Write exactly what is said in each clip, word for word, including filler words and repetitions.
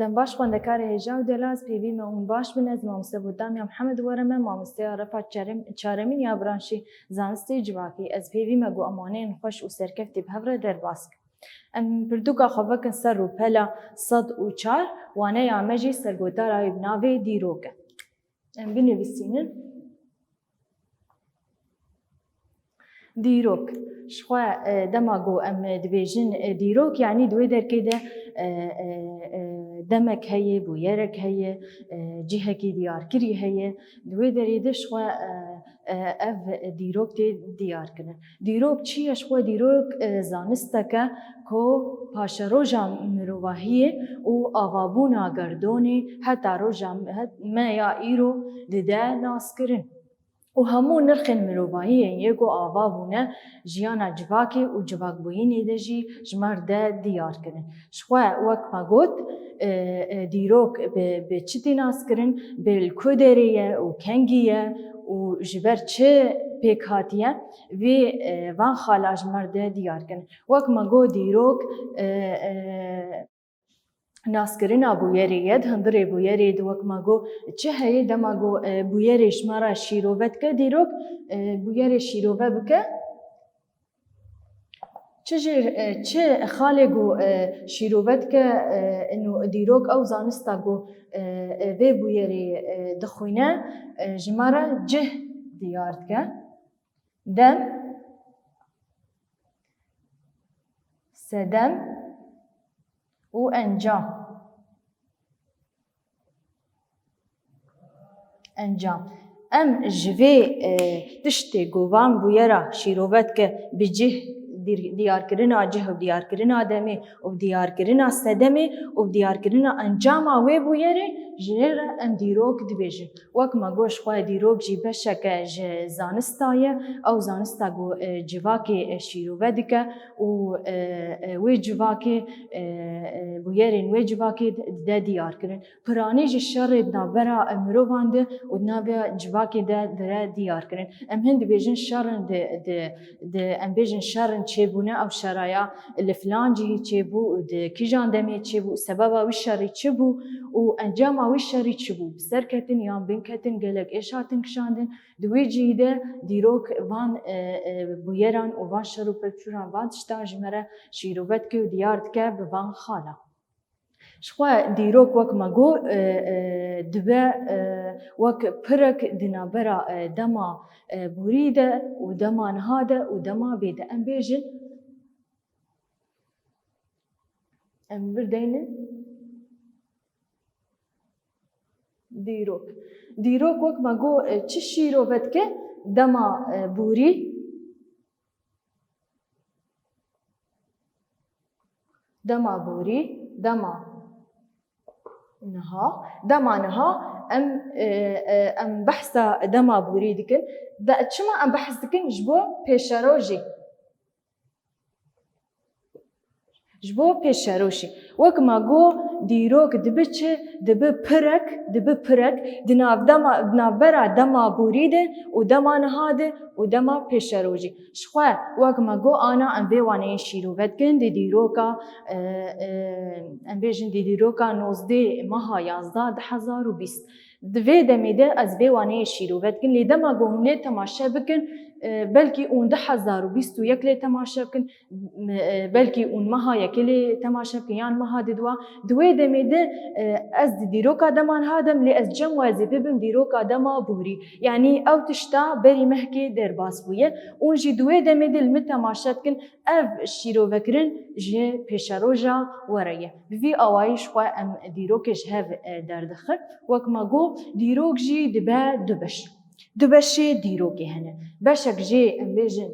Baş xwendekarê hêja û delal, ez pêvî me hûn baş bin. Ez mamoste Botamya Mihemed were me, mamosteya refa çarem-, çaremîn ya branşî zanistê civakî. Ez pêvî me ku emaneyên xweş û serkeftî bi hev re derbas kin. Em pirtûka xwe vekin ser rûpela sed û çar, waneya me jî sergotara wê bi navê dîrok e. Em binivîsînin. Dîrok. Ji xwe, e, dema ku em dibêjin, e, dîrok, yanî di wê derkê de, e, e, e, demek heye, bûyerek heye, e, cihekî diyarkirî heye. Di wê derê de ji xwe, e, e, ev dîrok tê diyarkirin. Dîrok çi ye? Ji xwe dîrok, e, zanistek e ku paşeroja mirovahiyê û avabûna gerdonê heta roja me, het-, me ya îro dide naskirin. Û hemû nirxên mirovahiyên yê ku ava bûne jiyana civakê û civakbûyînê de jî ji me re de diyar kirin. Ji xwe wek me got, e, e, dîrok bi, bi çi tê naskirin, bi li ku derê ye û kengî ye û ji ber çi pêk hatiye, vê, e, van xala ji me re de diyar kirin. Wek me got dîrok, e, e, naskirina bûyerê ye, di hundirê bûyerê de wek me got çi heye, dema got, e, bûyerê ji me re şîrove dike, dîrok, e, bûyerê şîrove bike. Çi jê, e, çi xalê ku, e, şîrove dike, e, ino dîrok ew zanista ku, e, e, vê bûyerê, e, dixwîne, e, ji me re cih diyar dike. Dem, sedem û encam. Encam. Em ji vê, e, tiştê ku van bûyera şîrove dike bi cih, dîr-, diyarkirina cih û diyarkirina demê û diyarkirina sedemê û diyarkirina encama wê bûyerê ji rê re em dîrok dibêjin. Wek me got, ji xwe dîrok jî beşeke ji zanista ye. Ew zanista ku, e, civakê, e, şîrove dike û, e, e, wê civakê, e, e, bûyerên wê civakê dide diyar kirin. Piranî jî şerê di navbera, e, mirovan de û di navbera civakê de dire diyar kirin. Em hin dibêjin şerin di, di, di, em bêjin şerin çêbûne, ew şeraya li filan cihî çêbû û di kîjan demê çêbû û sebeba wî şerî çi bû û encama wî şerî çi bû? Bi ser ketin yan bin ketin, gelek êş hatin kişandin. Di wî cihî de dîrok van, e, e, bûyeran û van şer û pevçûran, van tiştan ji me re şîrove dike û diyar dike bi van xala. Ji xwe dîrok wek me got, e, e, dibe, e, wek pirek di navbera, e, dema, e, borî de û dema niha de û dema vê de. Em bêjin, em birdeynin dîrok. Dîrok wek me got, e, çi şîrove dike? Dema, e, borî, dema borî, dema niha, dema niha em, e, e, em behsa dema borî dikin. De, çima em behs dikin? Ji bo pêşerojê. Ji bo pêşerojê. Wek me got, dîrok dibe çi? Dibe pirek, dibe pirek di nav dema, di navbera dema borî de û dema niha de û dema pêşerojê. Ji xwe wek me got, ana em vê waneyê şîrove dikin di dîroka, e, e, em bêjin di dîroka nozdeh meha yazdeh du hezar û bîst. Di vê demê de ez vê waneyê şîrove dikin, lê dema ku hûn lê temaşe bikin, e, belkî hûn du hezar û bîst û yek lê temaşe bikin, m-, e, belkî hûn meha yekê lê temaşe bikin yan meha didwa. Di wê demê de, e, ez di dîroka dema niha de me, lê ez cem we ez ê bibim dîroka dema borî. Yanî ew tişta berî mehkê derbas bûye. Hûn jî di wê demê de li min temaşe dikin, ev şîrovekirin ji pêşeroja we re ye. Bi vî awayî ji xwe em dîrokê ji hev, e, derdixin. Wek me got, dîrok jî dibe du beş. Du beşê dîrokê hene. Beşek jê em bêjin,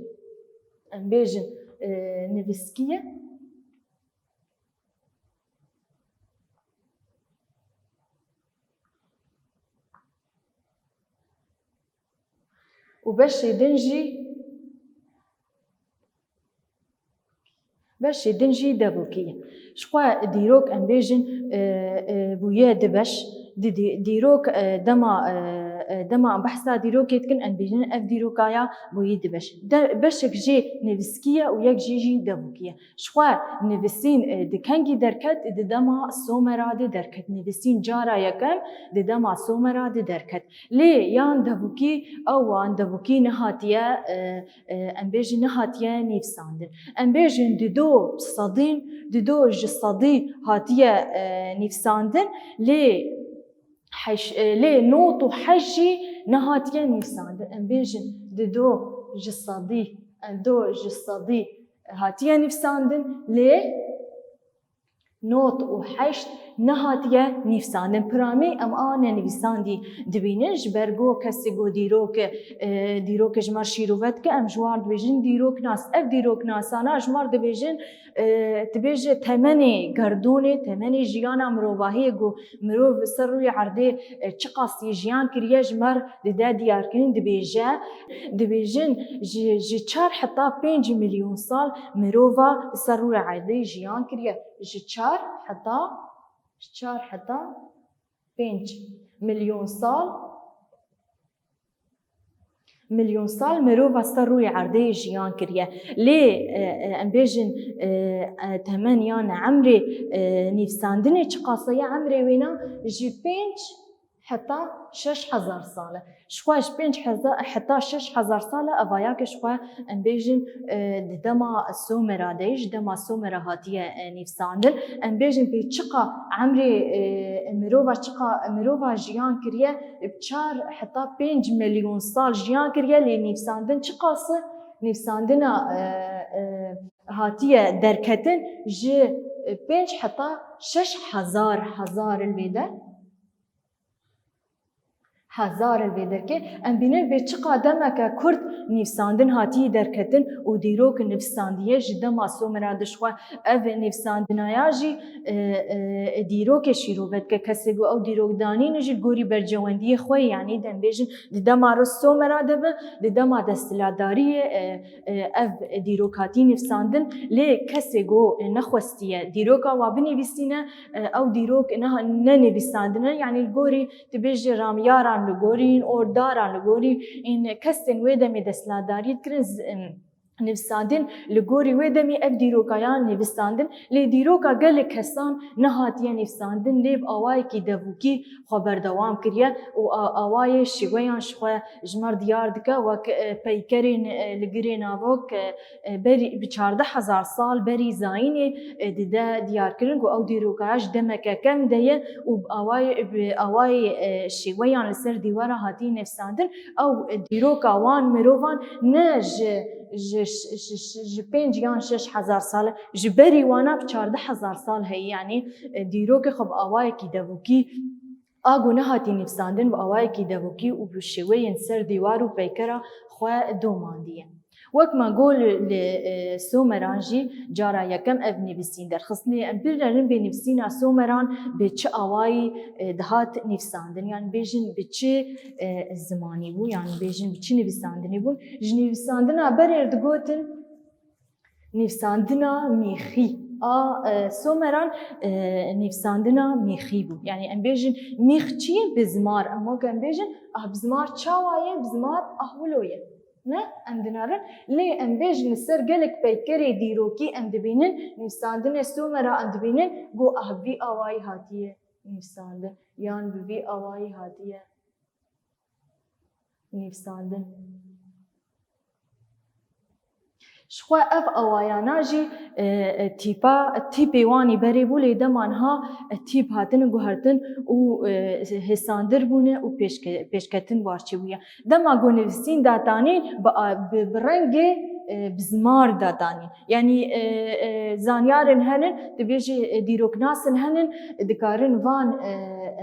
em bêjin, e, nivîskî ye. Û beşê din jî, beşê din jî devokî ye. Ji xwe dîrok em bêjin, e, e, bûye du beş, Di dî-, dîrok, e, dema, e, e, dema em behsa dîrokê dikin, em bêjin ev dîroka ya bûyî di beş. De-, beşek jê nivîskî ye û yek jê jî devokî ye. Ji xwe nivîsîn, e, di kengî derket, di dema Somera de derket. Nivîsîn cara yekem di dema Somera de derket. Lê yan devokî, ew an devokî nehatiye, e, e, em bêjin nehatiye nivîsandin. Em bêjin dido sedî, dido ji sedî hatiye, e, nivîsandin, lê heş-, e, lê nod û heşt jî nehatiye nivîsandin. Em bêjin dido ji sedî, e, do ji sedî hatiye nivîsandin, lê nod û heşt nehatiye nivîsandin. Piramî em a nenivîsandî dibînin, ji ber ku kesê ku dîrok, e, dîrokê ji me şîrove dike, em ji wan dibêjin dîroknas. Ev dîroknasana ji me dibêjin, e, dibêje temenê gerdûnê, temenê jiyana mirovahiyê ku mirov li ser rûyê erdê, e, çiqas yê jiyan kiriye, ji me dide diyarkirin, dibêje, dibêjin ji, ji çar heta pênc milyon sal mirova li ser rûyê erdê jiyan kiriye. Ji çar heta, ji çar heta pênc milyon sal, milyon sal mirova ser rûyê erdê jiyan kiriye. Lê, e, e, em bêjin, e, e, temen yan emrê, e, nivîsandinê çiqas e, ya emrê wêna ji pênc heta şeş hezar sal e. Ji xwe ji pênc hezar heta şeş hezar sal e, evaya ke ji xwe em bêjin, e, di dema Somera de, ji dema Somera hatiye, e, nivîsandin. Em bêjin pê çiqa emrê, e, mirova çiqa mirova jiyan kiriye, bi çar heta pênc milyon sal jiyan kiriye, lê nivîsandin çiqas e? Nivîsandina, e, e, hatiye derketin ji, e, pênc heta şeş hezar, hezar li vê de. Hezar li vê derkê. Em bînin bê çiqa demeke kurt nivîsandin hatiyî derketin û dîrok nivîsandiye ji dema Somera de ji xwe. Ev nivîsandinaya jî, e, e, dîrokê şîrove dike. Kesê ku ew dîrok danîne jî li gorî bercewendiyê xwe, yanî dem bêjin di dema rost Somera de be, di dema desthilatdariyê, e, e, ev dîrok hatî nivîsandin. Lê kesê ku nexwestiye dîroka wa binivîsîne, e, ew dîrok ne, ne nivîsandine, yanî li gorî tu bêjî ramyaran li gorî, ordaran li gorî, ên kesên wê demê desthilatdariyê dikirin, z-, em, nivîsandin, li gorî wê demê ev dîroka ya nivîsandin, lê dîroka gelek kesan nehatiye nivîsandin, lê bi awayekî devûkî xwe berdewam kiriye û a-, awayê şêweyan ji xwe ji me re diyar dike, wek, e, peykerên, e, li girê navok, e, e, berî, bi çardeh hezar sal berî zayînê, e, dide diyarkirin ku ew dîroka ji demeke kevn de ye û bi awayê, bi awayê, e, şêweyan li ser dîwara hatiye nivîsandin. Ew, e, dîroka wan mirovan ne ji, ji, ji, ji, ji pênc yan şeş hezar sal e, ji berî wana bi çardeh hezar sal heye. Yanî, e, dîrokê xwe bi awayekî devûkî a ku nehatî nivîsandin bi awayekî devûkî û bi şêweyên ser dîwar û peykera xwe domandiye. Wek me got li, li, e, Someran jî cara yekem ev nivîsîn derxistinê. Em binerin bê nivîsîna Someran bi çi awayî, e, dihat nivîsandin? Yan bêjin bi çi, e, zimanî bû? Yan bêjin bi çi nivîsandinê bûn? Ji nivîsandina berê digotin nivîsandina mîxî. A, e, Someran, e, nivîsandina mîxî bû. Yanî em bêjin mîx çi ye? Bizmar. Em wek em bêjin, ah, bizmar çawa ye? Bizmar ah wilo ye. Ne? Em dinerin. Lê em bêjin li ser gelek peykerê dîrokî em dibînin, nivîsandinê Somera em dibînin, ku ah vî awayî hatiye nivîsandin. Yan bi vî awayî hatiye nivîsandin. Ji xwe ev awayana jî, e, e, tîpa, tîpê wan î berê bû, lê dema niha, e, tîp hatine guhertin û, e, hêsandir bûne û pêşke-, pêşketin warçê bûye. Dema ku nivîsîn datanîn, bi a-, bi, bi rengê, e, bizmar datanîn. Yanî, e, e, zanyarên henin, dibêjî, e, dîroknasin henin, dikarin van, e,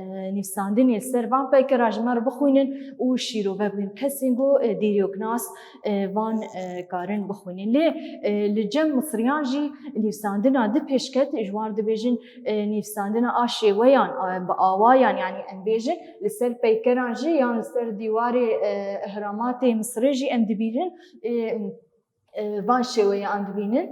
e, nivîsandinê li ser van peykera ji me re bixwînin û şîrove bikin. Kesên ku, e, dîroknas, e, van, e, karin bixwînin. Lê, e, li cem Misriyan jî nivîsandina di pêşket, ji wan dibêjin, e, nivîsandina a şêweyan, a, bi awayan, yanî em bêjin, li ser peykeran jî yan li ser dîwarê, e, ihramatê Misrê jî em dibînin, e, e, van şêweyê an dibînin.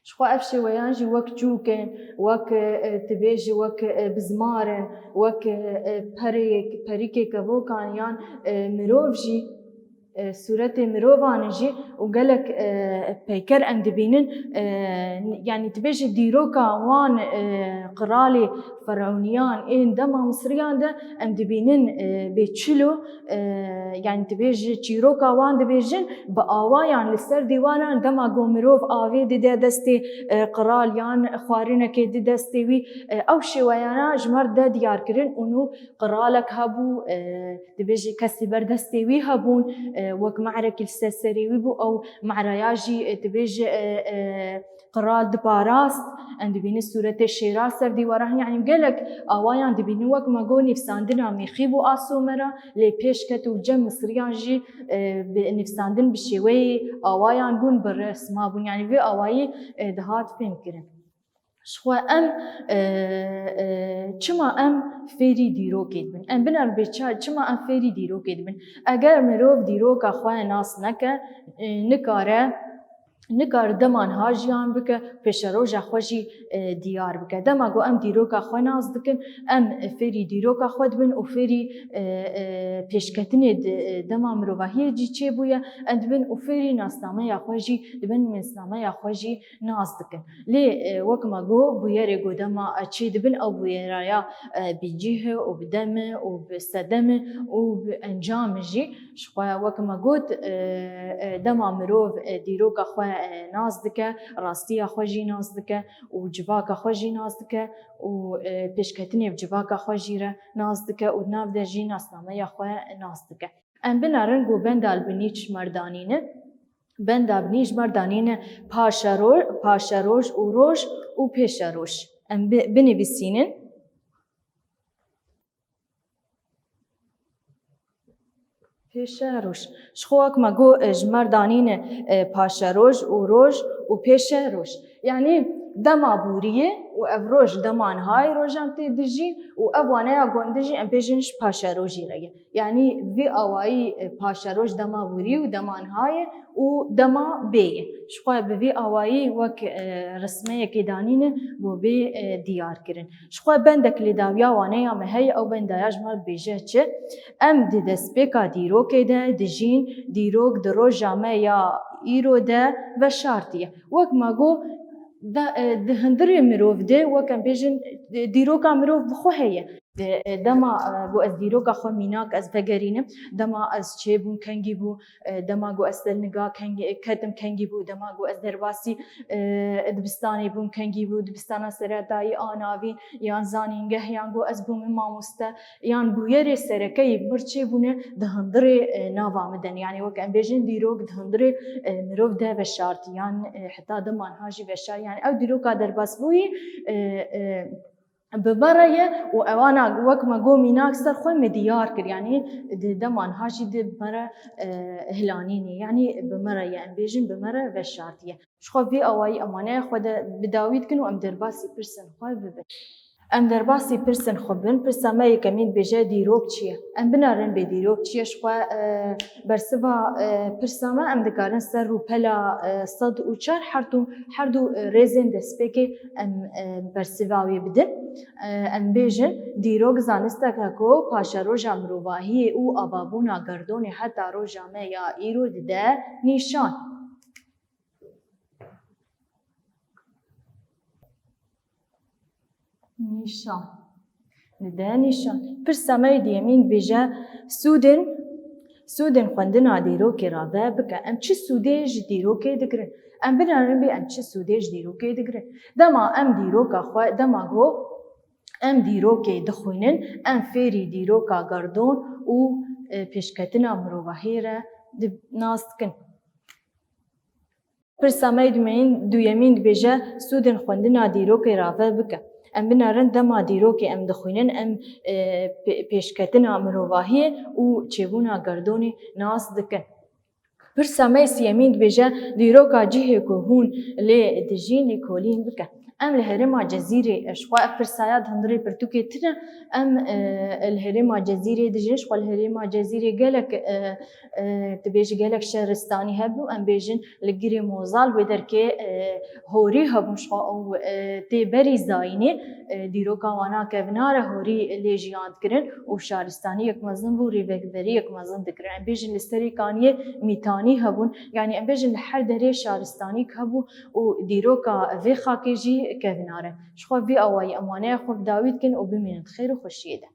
Ji xwe ev şêweyan jî wek çûk in, wek, e, tu bêjî wek, e, bizmar in, wek, e, perê-, perîkê kevokan yan, e, mirov jî, e, sûretê mirovan jî û gelek, e, peyker em dibînin, e, yanî tu bêjî dîroka wan, e, qiralê ferûniyan ên dema Misiriyan de em dibînin, e, bê çilo, e, yanî dibêje çîroka wan dibêjin, bi awayan li ser dîwaran dema ku mirov avê dide destê, e, qiral yan xwarinekê di destê wî, e, ew şêweyana ji me re de diyar kirin û nû qiralek hebû, e, dibêje kesî ber destê wî hebûn, e, wek mehrekî li ser serê wî bû, ew mehraya jî, e, dibêje, e, e, qiral diparast, em dibînin sûretê şêra ser dîwaran, yanî gelek awayan dibînin, wek me got nivîsandina mîxî bû a Someran, lê pêş ket û cem Misiriyan jî, e, bi nivîsandin bi şêweyê awayan bûn, bi resma bûn, yanî vê awayî, e, dihat fêhm kirin. Ji xwe em, e, e, çima em fêrî dîrokê dibin? Em binerin bê ça-, çima em fêrî dîrokê dibin? Eger mirov dîroka xwe nas neke, e, nikare, nikare dema niha jiyan bike, pêşeroja xwe jî, e, diyar bike. Dema ku em dîroka xwe nas dikin, em fêrî dîroka xwe dibin û fêrî, e, e, pêşketinê di, e, dema mirovahiyê jî çêbûye, em dibin û fêrî nasnameya xwe jî dibin, nasnameya xwe jî nas dikin. Lê, e, wek me got, bûyerê ku dema, e, çê dibin, ew bûyera ya, e, bi cih e û bi dem e û bi sedem e û bi encam e jî. Ji xwe wek me got, e, e, dema mirov, e, dîroka xwe, e, nas dike, rastiya xwe jî nas dike û civaka xwe jî nas dike û, e, pêşketinê bi civaka xwe jî re nas dike û di nav de jî nasnameya xwe nas dike. Em binerin ku benda li binî çi ji me re danîne. Benda binî ji me re danîne paşero-, paşeroj û roj û pêşeroj. Em bi-, binivîsînin. Pêşeroj. Ji xwe wek me got, e, ji me re danîne, e, paşeroj û roj û pêşeroj. Yanî dema bûriyê û ev roj dema nihayê rojan tê dijîn û ev waneya gondin jî em bêjin ji paşerojî re ye. Yanî vî awayî, e, paşeroj dema bûrî û dema nihayê û dema bêyê. Ji xwe bi vî awayî wek, e, rismeyekê danîne bo bê, e, diyar kirin. Ji xwe bendek li dawiya waneya me heye, ew benda ya ji me dibêje çi? Em di destpêka dîrokê de dijîn, dîrok di roja me ya îro de veşartiye. Wek me got, da-, e, di hundirê mirov de, wek em bêjin, e, dîroka mirov bi xwe heye. E, e, dema, e, ku ez dîroka xwe mînak ez vegerînim, dema ez çêbûm kengî bû, e, dema ku ez ser niga kengî, ketim kengî bû, dema ku ez derbasî, e, dibistanê bûm kengî bû, dibistana seretayî a navîn, yan zanîngeh, yan ku ez bûme mamoste, yan bûyerê serekeyî mir çêbûne di hundirê, e, nava min de. Yanî wek em bêjin dîrok di hundirê, e, mirov de veşartî, yan, e, heta dema niha jî veşarî. Yanî ew dîroka derbasbûyî, e, e, bi me re ye û ewana wek me got mînak ser xwe me diyar kir. Yanî di dema niha jî di bi me re, e, hilanînê. Yanî bi me re ye, em bêjin bi me re veşartiye. Ji xwe vî awayî em waneya xwe de bi dawî dikin û em derbasî pirsên xwe bibin. Em derbasî pirsên xwe bin. Pirsa me yekemîn dibêje dîrok çi ye? Em binerin bê dîrok çi ye? Ji xwe, e, bersiva, e, pirsa me em dikarin ser rûpela, e, sed û çar her du, her du, e, rêzên destpêkê em, e, bersiva wê bidin. E, em bêjin dîrok zanistek e ku paşeroja mirovahiyê û avabûna gerdonê heta roja me ya îro dide nîşan. Nîşan. Dide nîşan. Pirsa me yê duyemîn dibêje, sûdên, sûdên xwendina dîrokê rave bike. Em çi sûdê ji dîrokê digirin? Em binerin bê em çi sûdê ji dîrokê digirin. Dema em dîroka xwe, dema ku em dîrokê dixwînin, em fêrî dîroka gerdon û, e, pêşketina mirovahiyê re di-, nas dikin. Pirsa me yê dumeyîn-, duyemîn dibêje, sûdên xwendina dîrokê rave bike. Em binerin dema dîrokê em dixwînin, em, e, pê-, pêşketina mirovahiyê û çêbûna gerdonê nas dikin. Pirsa me yê siyemîn dibêje, dîroka cihê ku hûn lê dijîn lêkolîn bike. Em li herêma Cezîrê, e, ji xwe ev pirsaya di hundirê pirtûkê tune, em, e, li herêma Cezîrê dijîn, ji xwe li herêma Cezîrê gelek, e, e, dibêje gelek şehristanî hebû, em bêjin li girê Mozal wê derkê, e, horî hebûn ji xwe û, e, tê berî zayînê, e, dîroka wana kevnar e, horî lê jiyan dikirin û şaristaniyek mezin bû, rêvebiriyek mezin dikirin. Em bêjin li Serê Kaniyê mîtanî hebûn, yanî em bêjin li her derê şaristanîk hebû û dîroka vê xakê jî kevnar e. Ji xwe vî awayî em waneya xwe bi dawî dikin û bimînin di xêr û xweşiyê de.